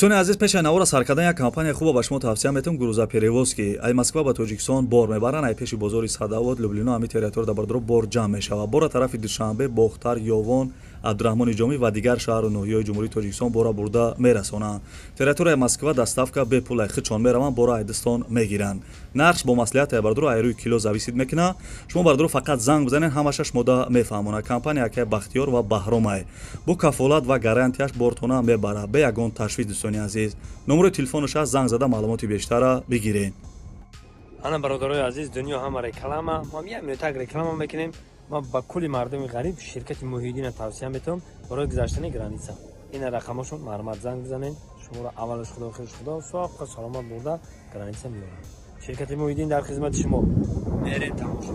Дӯстони азиз, пеши навора сар кардан як компания хуба ба шумо тавсия метавам: «Грузоперевозки». Ай Москва ба Тоҷикистон бор мебаранд. Ай пеши бозори Садовод, Люблино, ҳами территория бародаро бор ҷамъ мешавад. Бора тарафи Душанбе, Бохтар, Ёвон, Абдураҳмони Ҷомӣ ва дигар шаҳру ноҳияҳои Ҷумҳурии Тоҷикистон бора бурда мерасонанд. Территорияи Москва доставка бепул, ай худшон мераванд, бора айдистон мегиранд. Нархш бо маслиҳат, ай бародаро, ай рӯи кило зависит мекунад. Шумо, бародаро, фақат занг бизанед, ҳамаша шумода мефаҳмонад. Компания акай Бахтиёр ва Баҳромай бо кафолат ва гарантияш бортона мебарад, бе ягон ташвиш. Дӯстони азиз, номерои телефонаш аст, занг зада маълумоти бештара бигиред. Ана, бародарои азиз, дунё ҳама реклама. Мо як минутак реклама мекунем. Ма ба кулли мардуми ғариб ширкати Муҳиддина тавсия метавам барои гузаштани граница. Ина рақамошон, марҳамат, занг бизанед. Шуморо аввалаш Худо, охираш Худо, соққа саломат бурда граница меорад. Ширкати Муҳиддин дар хизмати шумо. Мерем, тамошо.